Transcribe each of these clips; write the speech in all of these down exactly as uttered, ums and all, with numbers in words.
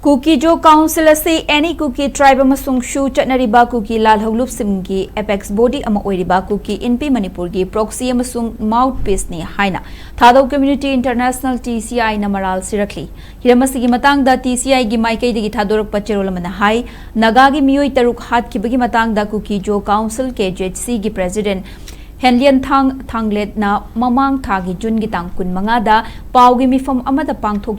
ꯀꯨꯀꯤ ꯖꯣ council ꯑꯁꯤ ꯑꯦꯅꯤ ꯀꯨꯀꯤ ꯇ꯭ꯔꯥꯏꯕ ꯑꯃꯁꯨꯡ ꯁꯨ ꯆꯠꯅꯔꯤꯕ ꯀꯨꯀꯤ ꯂꯥꯜꯍꯧꯂꯨꯞꯁꯤꯡꯒꯤ ꯑꯦꯄꯦꯛꯁ ꯕꯣꯗꯤ ꯑꯃ ꯑꯣꯏꯔꯤꯕ ꯀꯨꯀꯤ ꯏꯟꯄꯤ ꯃꯅꯤꯄꯨꯔꯒꯤ ꯄ꯭ꯔꯣꯛꯁꯤ ꯑꯃꯁꯨꯡ ꯃꯥꯎꯠ ꯄꯤꯁꯅꯤ ꯍꯥꯏꯅ ꯊꯥꯗꯧ ꯀꯝꯃ꯭ꯌꯨꯅꯤꯇꯤ ꯏꯟꯇꯔꯅꯦꯁꯅꯦꯜ, ꯇꯤ ꯁꯤ ꯑꯥꯏꯅ ꯃꯔꯥꯜ ꯁꯤꯔꯛꯂꯤ꯫ ꯍꯤꯔꯝ ꯑꯁꯤꯒꯤ ꯃꯇꯥꯡꯗ ꯇꯤ ꯁꯤ ꯑꯥꯏꯒꯤ ꯃꯥꯏꯀꯩꯗꯒꯤ ꯊꯥꯗꯣꯔꯛꯄ ꯆꯦꯔꯣꯜ ꯑꯃꯅ ꯍꯥꯏ, ꯅꯥꯒꯥꯒꯤ ꯃꯤꯑꯣꯏ ꯇꯔꯨꯛ ꯍꯥꯠꯈꯤꯕꯒꯤ ꯃꯇꯥꯡꯗ ꯀꯨꯀꯤ ꯖꯣ ꯀꯥꯎꯟꯁꯤꯜ, ꯀꯦ ꯖꯦ ꯑꯦꯆ ꯁꯤꯒꯤ ꯄ꯭ꯔꯦꯁꯤꯗꯦꯟꯠ ꯍꯦꯟꯂꯤꯌꯟ ꯊꯥꯡ ꯊꯥꯡꯂꯦꯠꯅ ꯃꯃꯥꯡ ꯊꯥꯒꯤ ꯖꯨꯟꯒꯤ ꯇꯥꯡ ꯀꯨꯟꯃꯉꯥꯗ ꯄꯥꯎꯒꯤ ꯃꯤꯐꯝ ꯑꯃꯗ ꯄꯥꯡꯊꯣꯛ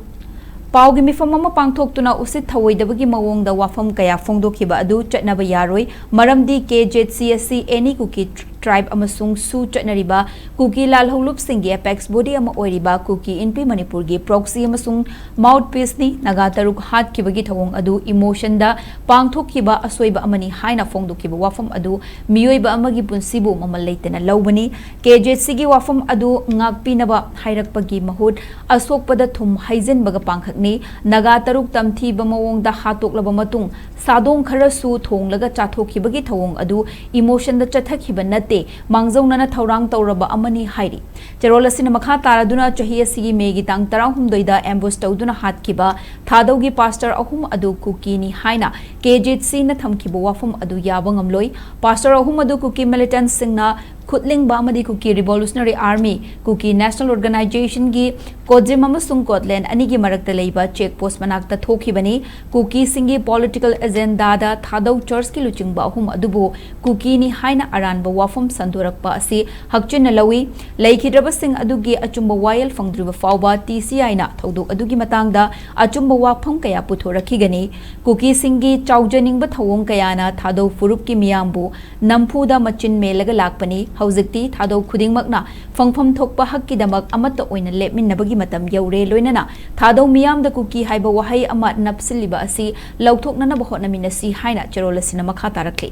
ꯄꯥꯎꯒꯤ ꯃꯤꯐꯝ ꯑꯃ ꯄꯥꯡꯊꯣꯛꯇꯨꯅ ꯎꯁꯤꯠ ꯊꯑꯣꯏꯗꯕꯒꯤ ꯃꯑꯣꯡꯗ ꯋꯥꯐꯝ ꯀꯌꯥ ꯐꯣꯡꯗꯣꯛꯈꯤꯕ ꯑꯗꯨ ꯆꯠꯅꯕ ꯌꯥꯔꯣꯏ, ꯃꯔꯝꯗꯤ ꯀꯦ ꯖꯦ ꯑꯦꯆ ꯁꯤ ꯑꯁꯤ ꯑꯦꯅꯤ ꯀꯨꯀꯤ ꯇ꯭ꯔꯥꯏꯕ ꯑꯃꯁꯨꯡ ꯁꯨ ꯆꯠꯅꯔꯤꯕ ꯀꯨꯀꯤ ꯂꯥꯜꯍꯧꯂꯨꯞꯁꯤꯡꯒꯤ ꯑꯦꯄꯦꯛꯁ ꯕꯣꯗꯤ ꯑꯃ ꯑꯣꯏꯔꯤꯕ ꯀꯨꯀꯤ ꯏꯟꯄꯤ ꯃꯅꯤꯄꯨꯔꯒꯤ ꯄ꯭ꯔꯣꯛꯁꯤ ꯑꯃꯁꯨꯡ ꯃꯥꯎꯠ ꯄꯤꯁꯅꯤ꯫ ꯅꯥꯒꯥ ꯇꯔꯨꯛ ꯍꯥꯠꯈꯤꯕꯒꯤ ꯊꯧꯑꯣꯡ ꯑꯗꯨ ꯏꯃꯣꯁꯟꯗ ꯄꯥꯡꯊꯣꯛꯈꯤꯕ ꯑꯁꯣꯏꯕ ꯑꯃꯅꯤ ꯍꯥꯏꯅ ꯐꯣꯡꯗꯣꯛꯈꯤꯕ ꯋꯥꯐꯝ ꯑꯗꯨ ꯃꯤꯑꯣꯏꯕ ꯑꯃꯒꯤ ꯄꯨꯟꯁꯤꯕꯨ ꯃꯃꯜ ꯂꯩꯇꯅ ꯂꯧꯕꯅꯤ꯫ ꯀꯦ ꯖꯦ ꯑꯦꯆ ꯁꯤꯒꯤ ꯋꯥꯐꯝ ꯑꯗꯨ ꯉꯥꯛꯄꯤꯅꯕ ꯍꯥꯏꯔꯛꯄꯒꯤ ꯃꯍꯨꯠ ꯑꯁꯣꯛꯄꯗ ꯊꯨꯝ ꯍꯩꯖꯤꯟꯕꯒ ꯄꯥꯡꯈꯛꯅꯤ꯫ ꯅꯥꯒꯥ ꯇꯔꯨꯛ ꯇꯝꯊꯤꯕ ꯃꯑꯣꯡꯗ ꯍꯥꯠꯇꯣꯛꯂꯕ ꯃꯇꯨꯡ ꯁꯥꯗꯣꯡ ꯈꯔꯁꯨ ꯊꯣꯡꯂꯒ ꯆꯥꯊꯣꯛꯈꯤꯕꯒꯤ ꯊꯧꯑꯣꯡ ꯑꯗꯨ ꯏꯃꯣꯁꯟꯗ ꯆꯠꯊꯈꯤꯕ ꯅꯠꯇꯦ, ꯃꯥꯡꯖꯧꯅꯅ ꯊꯧꯔꯥꯡ ꯇꯧꯔꯕ ꯑꯃꯅꯤ ꯍꯥꯏꯔꯤ꯫ ꯆꯦꯔꯣꯜ ꯑꯁꯤꯅ ꯃꯈꯥ ꯇꯥꯔꯗꯨꯅ ꯆꯍꯤ ꯑꯁꯤꯒꯤ ꯃꯦꯒꯤ ꯇꯥꯡ ꯇꯔꯥꯍꯨꯝꯗꯣꯏꯗ ꯑꯦꯝꯕꯨꯁ ꯇꯧꯗꯨꯅ ꯍꯥꯠꯈꯤꯕ ꯊꯥꯗꯧꯒꯤ ꯄꯥꯁꯇꯔ ꯑꯍꯨꯝ ꯑꯗꯨ ꯀꯨꯀꯤꯅꯤ ꯍꯥꯏꯅ ꯀꯦ ꯖꯦ ꯑꯦꯆ ꯁꯤꯅ ꯊꯝꯈꯤꯕ ꯋꯥꯐꯝ ꯑꯗꯨ ꯌꯥꯕ ꯉꯝꯂꯣꯏ꯫ ꯄꯥꯁꯇꯔ ꯑꯍꯨꯝ ꯑꯗꯨ ꯀꯨꯀꯤ ꯃꯤꯂꯤꯇꯦꯟꯠꯁꯤꯡꯅ ꯈꯨꯠꯂꯤꯡꯕ ꯑꯃꯗꯤ ꯀꯨꯀꯤ ꯔꯤꯚꯣꯂꯨꯁꯅꯔꯤ ꯑꯥꯔꯃꯤ, ꯀꯨꯀꯤ ꯅꯦꯁꯅꯦꯜ ꯑꯣꯔꯒꯅꯥꯏꯖꯦꯁꯟꯒꯤ ꯀꯣꯖꯤꯝ ꯑꯃꯁꯨꯡ ꯀꯣꯠꯂꯦꯟ ꯑꯅꯤꯒꯤ ꯃꯔꯛꯇ ꯂꯩꯕ ꯆꯦꯛ ꯄꯣꯁ꯭ꯠ ꯃꯅꯥꯛꯇ ꯊꯣꯛꯈꯤꯕꯅꯤ꯫ ꯀꯨꯀꯤꯁꯤꯡꯒꯤ ꯄꯣꯂꯤꯇꯤꯀꯦꯜ ꯑꯦꯖꯦꯟꯗꯥꯗ ꯊꯥꯗꯧ ꯆꯔꯆꯀꯤ ꯂꯨꯆꯤꯡꯕ ꯑꯍꯨꯝ ꯑꯗꯨꯕꯨ ꯀꯨꯀꯤꯅꯤ ꯍꯥꯏꯅ ꯑꯔꯥꯟꯕ ꯋꯥꯐꯝ ꯁꯟꯗꯣꯔꯛꯄ ꯑꯁꯤ ꯍꯛꯆꯤꯟꯅ ꯂꯧꯏ꯫ ꯂꯩꯈꯤꯗ꯭ꯔꯕꯁꯤꯡ ꯑꯗꯨꯒꯤ ꯑꯆꯨꯝꯕ ꯋꯥꯌꯦꯜ ꯐꯪꯗ꯭ꯔꯤꯕ ꯐꯥꯎꯕ ꯇꯤ ꯁꯤ ꯑꯥꯏꯅ ꯊꯧꯗꯣꯛ ꯑꯗꯨꯒꯤ ꯃꯇꯥꯡꯗ ꯑꯆꯨꯝꯕ ꯋꯥꯐꯝ ꯀꯌꯥ ꯄꯨꯊꯣꯔꯛꯈꯤꯒꯅꯤ꯫ ꯀꯨꯀꯤꯁꯤꯡꯒꯤ ꯆꯥꯎꯖꯅꯤꯡꯕ ꯊꯧꯑꯣꯡ ꯀꯌꯥꯅ ꯊꯥꯗꯧ ꯐꯨꯔꯨꯞꯀꯤ ꯃꯤꯌꯥꯝꯕꯨ ꯅꯝꯐꯨꯗ ꯃꯆꯤꯟ ꯃꯦꯜꯂꯒ ꯂꯥꯛꯄꯅꯤ꯫ ꯍꯧꯖꯤꯛꯇꯤ ꯊꯥꯗꯧ ꯈꯨꯗꯤꯡꯃꯛꯅ ꯐꯪꯐꯝ ꯊꯣꯛꯄ ꯍꯛꯀꯤꯗꯃꯛ ꯑꯃꯠꯇ ꯑꯣꯏꯅ ꯂꯦꯞꯃꯤꯟꯅꯕꯒꯤ ꯃꯇꯝ ꯌꯧꯔꯦ꯫ ꯂꯣꯏꯅꯅ ꯊꯥꯗꯧ ꯃꯤꯌꯥꯝꯗ ꯀꯨꯀꯤ ꯍꯥꯏꯕ ꯋꯥꯍꯩ ꯑꯃ ꯅꯞꯁꯤꯜꯂꯤꯕ ꯑꯁꯤ ꯂꯧꯊꯣꯛꯅꯅꯕ ꯍꯣꯠꯅꯃꯤꯟꯅꯁꯤ ꯍꯥꯏꯅ ꯆꯦꯔꯣꯜ ꯑꯁꯤꯅ ꯃꯈꯥ ꯇꯥꯔꯛꯂꯤ꯫